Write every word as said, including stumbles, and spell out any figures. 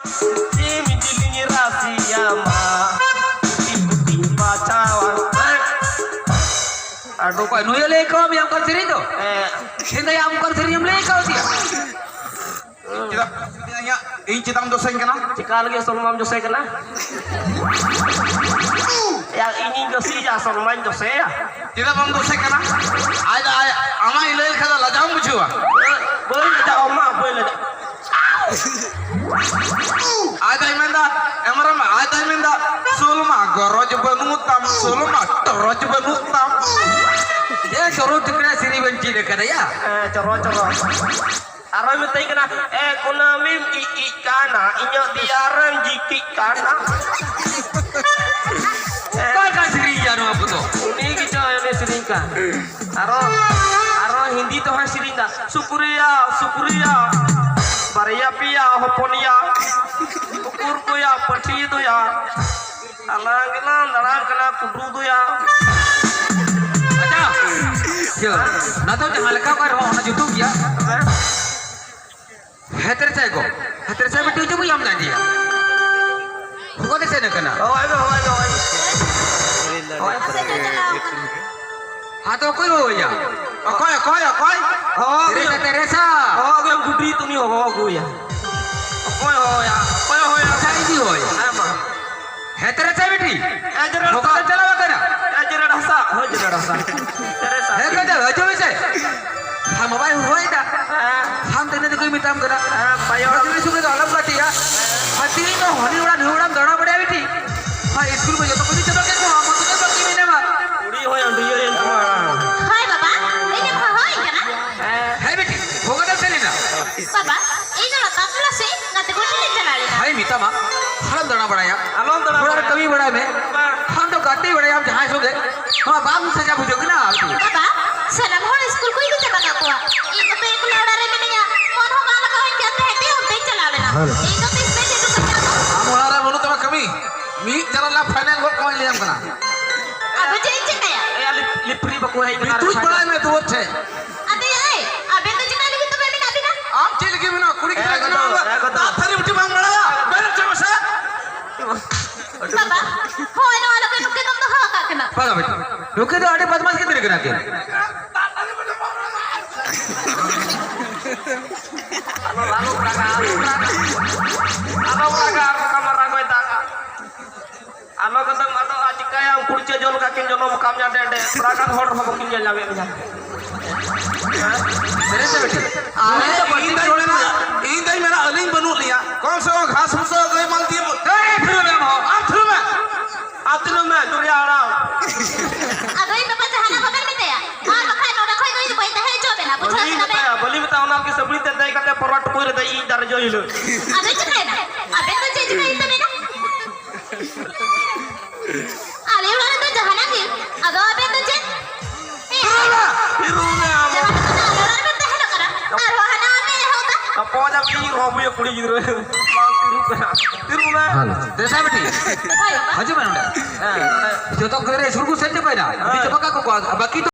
ᱥᱤᱢ ᱡᱤᱞᱤᱧ ᱨᱟᱥᱮᱭᱟᱢᱟ, ᱠᱩᱴᱤ ᱠᱩᱴᱤ ᱵᱟᱪᱷᱟᱣᱟ᱾ ᱟᱨ ᱚᱠᱚᱭ ᱱᱩᱭᱮ ᱞᱟᱹᱭ ᱠᱟᱣᱟ ᱢᱮᱭᱟ ᱚᱱᱠᱟᱱ ᱥᱮᱨᱮᱧ ᱫᱚ? ᱮ, ᱠᱷᱮᱸᱫᱟᱭᱟ ᱚᱱᱠᱟᱱ ᱥᱮᱨᱮᱧ ᱮᱢ ᱞᱟᱹᱭ ᱠᱟᱣᱫᱮᱭᱟ? ᱪᱮᱫᱟᱜ ᱤᱧᱟᱜ, ᱤᱧ ᱪᱮᱫᱟᱜ ᱮᱢ ᱫᱳᱥᱮᱧ ᱠᱟᱱᱟ? ᱪᱮᱠᱟ ᱞᱟᱹᱜᱤᱫ ᱥᱚᱞᱢᱟᱢ ᱫᱳᱥᱮ ᱠᱟᱱᱟ? ᱭᱟ, ᱤᱧᱤᱧ ᱫᱳᱥᱮᱭᱟ, ᱥᱚᱞᱢᱟᱧ ᱫᱳᱥᱮᱭᱟ? ᱪᱮᱫᱟᱜ ᱵᱟᱢ ᱫᱳᱥᱮ ᱠᱟᱱᱟ? ᱟᱡ ᱫᱚ ᱟᱡ, ᱟᱢᱟᱜ ᱤᱧ ᱞᱟᱹᱭ ᱞᱮᱠᱷᱟᱱ ᱫᱚ ᱞᱟᱡᱟᱣ ᱮᱢ ᱵᱩᱡᱷᱟᱹᱣᱟ? ᱵᱟᱹᱧ ᱞᱟᱡᱟᱜᱼᱟ, ᱢᱟ, ᱵᱟᱹᱧ ᱞᱟᱡᱟᱜᱼᱟ᱾ ᱟᱡ ᱫᱚᱭ ᱢᱮᱱᱫᱟ, ᱮᱢᱨᱚᱢ, ᱟᱡ ᱫᱚᱭ ᱢᱮᱱᱫᱟ, "ᱥᱳᱞᱢᱟ ᱜᱚᱨᱚᱡᱽ ᱵᱟᱹᱱᱩᱜ ᱛᱟᱢ, ᱥᱳᱞᱢᱟ ᱴᱚᱨᱚᱡᱽ ᱵᱟᱹᱱᱩᱜ ᱛᱟᱢ᱾" ᱮ, ᱪᱚᱨᱚᱡᱽ ᱛᱤᱠᱲᱟ ᱥᱮᱨᱮᱧ ᱵᱮᱱ ᱪᱮᱫ ᱟᱠᱟᱫᱟ ᱭᱟ? ᱮ, ᱪᱚᱨᱚᱡᱽ, ᱪᱚᱨᱚᱡᱽ᱾ ᱟᱨᱚᱭ ᱢᱮᱛᱟᱹᱧ ᱠᱟᱱᱟ, "ᱮ, ᱠᱩᱱᱟᱹᱢᱤᱢ ᱤᱡ ᱤᱡ ᱠᱟᱱᱟ, ᱤᱧᱟᱹᱜ ᱫᱮᱭᱟ ᱨᱮᱢ ᱡᱤᱠᱤᱜ ᱠᱟᱱᱟ᱾" ᱚᱠᱟ ᱞᱮᱠᱟ ᱥᱮᱨᱮᱧ ᱜᱮᱭᱟ ᱱᱚᱣᱟ ᱠᱚᱫᱚ? ᱩᱱᱤ ᱜᱮᱪᱚ ᱩᱱᱤ ᱥᱮᱨᱮᱧ ᱠᱟᱱ᱾ ᱟᱨᱚ, ᱟᱨᱚ ᱦᱤᱱᱫᱤ ᱛᱮᱦᱚᱸᱭ ᱥᱮᱨᱮᱧ ᱫᱟ, "ᱥᱩᱠᱨᱤᱭᱟ, ᱥᱩᱠᱨᱤᱭᱟ, ᱵᱟᱨᱭᱟ ᱯᱮᱭᱟ ᱦᱚᱯᱚᱱᱤᱭᱟ, ᱩᱠᱩᱨ ᱠᱚᱭᱟ, ᱯᱟᱹᱴᱷᱤ ᱫᱚᱭᱟ, ᱟᱞᱟᱝ ᱜᱮᱞᱟᱝ ᱫᱟᱬᱟᱱ ᱠᱟᱱᱟ ᱠᱩᱰᱨᱩ ᱫᱚᱭᱟ᱾" ᱟᱪᱪᱷᱟ, ᱤᱭᱟᱹ, ᱚᱱᱟ ᱫᱚ ᱡᱟᱦᱟᱸ ᱞᱮᱠᱟ ᱚᱠᱟ ᱨᱮᱦᱚᱸ ᱚᱱᱟ ᱡᱩᱛᱩᱜ ᱜᱮᱭᱟ᱾ ᱦᱮᱛᱨᱮ ᱥᱟᱭ ᱜᱚ, ᱦᱮᱛᱨᱮ ᱥᱟᱭ ᱵᱤᱴᱤ ᱦᱤᱡᱩᱜ ᱵᱚᱭ ᱟᱢ ᱫᱟᱸᱡᱤᱭᱟ᱾ ᱦᱚᱜᱚ ᱫᱮ ᱥᱮᱱ ᱠᱟᱱᱟ᱾ ᱦᱳᱭ ᱜᱚ, ᱦᱳᱭ ᱜᱚ, ᱦᱳᱭ᱾ ᱦᱳᱭ᱾ ᱦᱟᱛᱚ ᱚᱠᱚᱭ ᱦᱚᱦᱚᱭᱟ? ᱚᱠᱚᱭ, ᱚᱠᱚᱭ, ᱚᱠᱚᱭ? ᱦᱚᱦᱚ ᱟᱹᱜᱩᱭᱟ᱾ ᱛᱮᱨᱮᱥᱟ, ᱛᱮᱨᱮᱥᱟ᱾ ᱦᱚᱦᱚ ᱟᱹᱜᱩᱭᱟ, ᱜᱩᱰᱨᱤ ᱛᱩᱱᱤ ᱦᱚᱦᱚ ᱟᱹᱜᱩᱭᱟ᱾ ᱚᱠᱚᱭ ᱦᱚᱦᱚᱭᱟ? ᱚᱠᱚᱭ ᱦᱚᱦᱚᱭᱟ? ᱟᱪᱪᱷᱟ, ᱤᱧ ᱦᱚᱦᱚᱭᱟ᱾ ᱦᱮᱸ, ᱢᱟ᱾ ᱦᱮᱸ, ᱛᱮᱨᱮ ᱪᱟᱭ ᱵᱤᱴᱤ᱾ ᱦᱮᱸ, ᱡᱮᱨᱮᱲ ᱦᱚᱠᱚ ᱦᱟᱥᱟ᱾ ᱛᱮ ᱪᱟᱞᱟᱣ ᱟᱠᱟᱱᱟ᱾ ᱦᱮᱸ, ᱡᱮᱨᱮᱲ ᱦᱟᱥᱟ᱾ ᱦᱳᱭ, ᱡᱮᱨᱮᱲ ᱦᱟᱥᱟ᱾ ᱛᱮᱨᱮ ᱥᱟ᱾ ᱦᱮᱸ, ᱠᱟᱡᱟ, ᱦᱤᱡᱩᱜ ᱢᱮᱥᱮ᱾ ᱟᱢ ᱵᱟᱵᱟᱭ ᱦᱚᱦᱚᱭᱮᱫᱟ᱾ ᱦᱮᱸ᱾ ᱟᱢ ᱛᱮᱱᱮ ᱫᱚ ᱠᱚᱭ ᱢᱮᱛᱟᱢ ᱠᱟᱱᱟ᱾ ᱦᱮᱸ, ᱵᱟᱭ ᱦᱚᱦᱚ᱾ ᱵᱟᱹᱜᱤ ᱥᱩᱜᱮ ᱫᱚ ᱟᱞᱚᱢ ᱜᱟᱛᱮᱜᱼᱟ᱾ ᱦᱮᱸ, ᱛᱮᱦᱮᱧ ᱫᱚ ᱦᱟᱹᱱᱤ ᱚᱲᱟᱜ, ᱱᱩᱭ ᱚᱲᱟᱜ ᱮᱢ ᱫᱟᱬᱟ ᱵᱟᱲᱟᱭᱟ ᱵᱤᱴᱤ᱾ ᱦᱮᱸ, ᱤᱥᱠᱩᱞ ᱠᱚ ᱡᱚᱛᱚ ᱠᱚ ᱤᱫᱤ ᱪᱟᱵᱟ ᱠᱮᱫ ᱠᱚᱣᱟ, ᱟᱢ ᱢᱚᱛᱚ ᱜᱮ ᱵᱟᱹᱜᱤ ᱢᱮᱱᱟᱢᱟ᱾ ᱠᱩᱲᱤ ᱦᱚᱸᱭ ᱟᱹᱰᱤᱭᱟᱹᱭᱮᱱ ᱛᱟᱢᱟ᱾ ᱦᱳᱭ ᱵᱟᱵᱟ, ᱤᱧᱮᱢ ᱦᱚᱦᱚᱭᱤᱧ ᱠᱟᱱᱟ? ᱦᱮᱸ᱾ ᱦᱮᱸ ᱵᱤᱴᱤ, ᱦᱚᱦᱚ ᱠᱟᱛᱮᱢ ᱥᱮᱱ ᱮᱱᱟ? ᱵᱟᱵᱟ, ᱤᱧ ᱫᱚ ᱞᱟᱛᱟᱨ ᱠᱞᱟᱥ ᱨᱮ ᱜᱟᱛᱮ ᱠᱚ ᱴᱷᱮᱱ ᱤᱧ ᱪᱟᱞᱟᱣ ᱞᱮᱱᱟ᱾ ᱦᱳᱭ, ᱢᱮᱛᱟᱢᱟ, ᱟᱞᱚᱢ ᱫᱟᱬᱟ ᱵᱟᱲᱟᱭᱟ᱾ ᱟᱞᱚᱢ ᱫᱟᱬᱟ ᱚᱲᱟᱜ ᱨᱮ ᱵᱟᱲᱟᱭᱟ᱾ ᱠᱟᱹᱢᱤ ᱵᱟᱲᱟᱭ ᱢᱮ᱾ ᱵᱟᱝ᱾ ᱟᱢ ᱫᱚ ᱜᱟᱛᱮ ᱵᱟᱲᱟᱭᱟᱢ ᱡᱟᱦᱟᱸᱭ ᱥᱚᱸᱜᱮ᱾ ᱱᱚᱣᱟ ᱵᱟᱝ ᱥᱟᱡᱟ ᱵᱩᱡᱷᱟᱹᱜ ᱠᱟᱱᱟ ᱟᱨᱠᱤ᱾ ᱵᱟᱵᱟ, ᱥᱟᱱᱟᱢ ᱦᱚᱲ ᱤᱥᱠᱩᱞ ᱠᱚ ᱤᱫᱤ ᱪᱟᱵᱟ ᱠᱟᱜ ᱠᱚᱣᱟ᱾ ᱤᱧ ᱫᱚ ᱮᱠᱞᱟ ᱚᱲᱟᱜ ᱨᱮ ᱢᱤᱱᱟᱹᱧᱟ᱾ ᱯᱷᱳᱱ ᱦᱚᱸ ᱵᱟᱝ ᱞᱟᱜᱟᱣᱟᱹᱧ ᱠᱟᱱ ᱛᱟᱦᱮᱸᱫ ᱛᱮ ᱚᱱᱛᱮᱧ ᱪᱟᱞᱟᱣ ᱞᱮᱱᱟ᱾ ᱦᱮᱞᱳ᱾ ᱤᱧ ᱫᱚ ᱛᱤᱥ ᱯᱮ ᱪᱮᱫ ᱠᱟᱜ ᱠᱚᱣᱟ? ᱟᱢ ᱚᱲᱟᱜ ᱨᱮ ᱵᱟᱹᱱᱩᱜ ᱛᱟᱢᱟ ᱠᱟᱹᱢᱤ? ᱢᱤᱫ ᱪᱟᱸᱫᱚ ᱞᱟᱦᱟ ᱯᱷᱟᱭᱱᱮᱞ ᱜᱚᱫ ᱠᱚᱣᱟᱧ ᱞᱟᱹᱭᱟᱢ ᱠᱟᱱᱟ᱾ ᱟᱫᱚ ᱪᱮᱫ ᱤᱧ ᱪᱤᱠᱟᱹᱭᱟ? ᱮᱭᱟ, ᱞᱤᱯ-, ᱞᱤᱯᱨᱤ ᱵᱟᱠᱚ ᱦᱮᱡ ᱠᱟᱱᱟ᱾ ᱵᱤᱛᱩᱡ ᱵᱟᱲᱟᱭ ᱢᱮ ᱫᱩᱣᱟᱹᱨ ᱴᱷᱮᱱ᱾ ᱟᱫᱚ ᱭᱟ, ᱮᱭ, ᱟᱵᱮᱱ ᱫᱚ ᱪᱤᱠᱟᱹ ᱞᱟᱹᱜᱤᱫ ᱛᱚᱵᱮ ᱢᱮᱱᱟᱜ ᱵᱤᱱᱟ? ᱟᱢ ᱪᱮᱫ ᱞᱟᱹᱜᱤᱫ ᱢᱮᱱᱟᱜᱼᱟ? ᱠᱩᱲᱤ ᱜᱤᱫᱽᱨᱟᱹ ᱮᱠᱫᱚᱢ, ᱠᱟᱱᱟᱢ, ᱮᱠᱫᱚᱢ᱾ ᱫᱟᱜ ᱛᱷᱟᱹᱨᱤ ᱵᱟᱹᱴᱤ ᱵᱟᱢ ᱵᱟᱲᱟᱭᱟ? ᱱᱩᱠᱤᱱ ᱫᱚ ᱟᱹᱰᱤ ᱵᱚᱫᱢᱟᱥ ᱜᱤᱫᱽᱨᱟᱹ ᱠᱟᱱᱟ ᱠᱤᱱ᱾ ᱟᱞᱚ, ᱟᱞᱚ ᱨᱟᱜᱟ, ᱟᱞᱚ ᱨᱟᱜᱟ᱾ ᱟᱞᱚ ᱨᱟᱜᱟ, ᱟᱨ ᱵᱟᱠᱷᱟᱱ ᱢᱟ ᱨᱟᱜ ᱦᱚᱸᱭ ᱫᱟᱜᱟ᱾ ᱟᱞᱚ ᱠᱟᱛᱮᱢ ᱟᱫᱚᱜᱼᱟ, ᱪᱤᱠᱟᱹᱭᱟᱢ? ᱠᱩᱲᱪᱟᱹ ᱡᱚᱞ ᱠᱟᱠᱤᱱ ᱡᱚᱱᱚᱢ ᱠᱟᱢ ᱧᱟ ᱰᱮ ᱰᱮ᱾ ᱨᱟᱜᱟᱱ ᱦᱚᱲ ᱦᱚᱸ ᱵᱟᱹᱠᱤᱱ ᱧᱮᱞ ᱧᱟᱢᱮᱫ ᱢᱮᱭᱟ᱾ ᱦᱮᱸ? ᱥᱮᱨᱮᱧ ᱛᱮ ᱵᱮᱴᱷᱤ᱾ ᱟᱨᱮ, ᱤᱧ ᱫᱚᱧ ᱢᱮᱱᱟ, ᱤᱧ ᱫᱚᱧ ᱢᱮᱱᱟ, ᱟᱹᱞᱤᱧ ᱵᱟᱹᱱᱩᱜ ᱞᱤᱧᱟ᱾ ᱠᱚᱢ ᱥᱮ ᱠᱚᱢ ᱜᱷᱟᱥ ᱯᱷᱩᱥᱟᱹ ᱜᱟᱹᱭ ᱢᱟᱞ ᱫᱤᱭᱮ ᱵᱚ-, ᱮᱭ, ᱛᱷᱤᱨ ᱢᱮ ᱟᱢ ᱦᱚᱸ᱾ ᱟᱢ ᱛᱷᱤᱨ ᱢᱮ᱾ ᱟᱨ ᱛᱤᱱᱟᱹᱜ ᱢᱮ, ᱫᱩᱨᱤᱭᱟ ᱦᱟᱲᱟᱢ᱾ ᱟᱫᱚ ᱤᱧ ᱵᱟᱵᱟ ᱡᱟᱦᱟᱱᱟᱜ ᱵᱟᱵᱮᱱ ᱢᱮᱛᱟᱭᱟ? ᱟᱨ ᱵᱟᱠᱷᱟᱡ ᱱᱚᱰᱮ ᱠᱷᱚᱡ ᱫᱚ ᱤᱧ ᱫᱚ ᱵᱟᱹᱧ ᱛᱟᱦᱮᱸ ᱦᱚᱪᱚ ᱵᱮᱱᱟ, ᱵᱩᱡᱷᱟᱹᱣ ᱵᱟᱹᱞᱤᱧ ᱠᱮᱫᱟ ᱵᱮᱱ? ᱢᱮᱛᱟᱭᱟ, ᱵᱟᱹᱞᱤᱧ ᱢᱮᱛᱟᱭᱟ, ᱚᱱᱟ ᱠᱤ ᱥᱟᱹᱵᱲᱤ ᱛᱮ ᱫᱮᱡ ᱠᱟᱛᱮ ᱯᱚᱨᱚᱴ ᱴᱩᱠᱩᱡ ᱨᱮ ᱫᱮᱡ ᱤᱧ ᱫᱟᱨᱮ ᱡᱚ ᱦᱤᱞᱳᱜ᱾ ᱟᱫᱚ ᱪᱤᱠᱟᱹᱭᱮᱱᱟ? ᱟᱵᱮᱱ ᱫᱚ ᱪᱮᱫ ᱪᱤᱠᱟᱹᱭᱮᱱ ᱛᱟᱵᱮᱱᱟ? ᱟᱞᱮ ᱚᱲᱟᱜ ᱨᱮᱫᱚ ᱡᱟᱦᱟᱱᱟᱜ ᱜᱮ, ᱟᱫᱚ ᱟᱵᱮᱱ ᱫᱚ ᱪᱮᱫ? ᱦᱮᱸ᱾ ᱛᱤᱨᱩ ᱢᱮ, ᱛᱤᱨᱩ ᱢᱮ ᱟᱢ᱾ ᱡᱟᱦᱟᱸ ᱫᱚ ᱟᱞᱮ ᱚᱲᱟᱜ ᱨᱮᱵᱮᱱ ᱛᱟᱦᱮᱱᱚᱜ ᱠᱟᱱᱟ, ᱟᱨᱦᱚᱸ ᱦᱟᱱᱟ ᱵᱮᱱ ᱮᱦᱚᱵ ᱫᱟ᱾ ᱛᱟᱯᱚᱡ ᱟᱢ ᱤᱧ ᱨᱚᱦᱚᱭᱟ ᱠᱩᱲᱤ ᱜᱤᱫᱽᱨᱟᱹ᱾ ᱵᱟᱝ ᱛᱤᱨᱩ ᱠᱟᱱᱟ᱾ ᱛᱤᱨᱩ ᱢᱮ᱾ ᱦᱮᱞᱳ᱾ ᱫᱮᱥᱟ ᱵᱤᱴᱤ᱾ ᱦᱳᱭ, ᱵᱟᱵᱟ᱾ ᱦᱤᱡᱩᱜ ᱢᱮ ᱱᱚᱰᱮ᱾ ᱦᱮᱸ, ᱱᱚᱰᱮ᱾ ᱡᱚᱛᱚ ᱜᱤᱫᱽᱨᱟᱹ ᱤᱥᱠᱩᱞ ᱠᱚ ᱥᱮᱱ ᱪᱟᱵᱟᱭᱮᱱᱟ? ᱦᱮᱸ᱾ ᱤᱫᱤ ᱪᱟᱵᱟ ᱠᱟᱜ ᱠᱚᱣᱟ᱾ ᱵᱟᱹᱠᱤ ᱫᱚ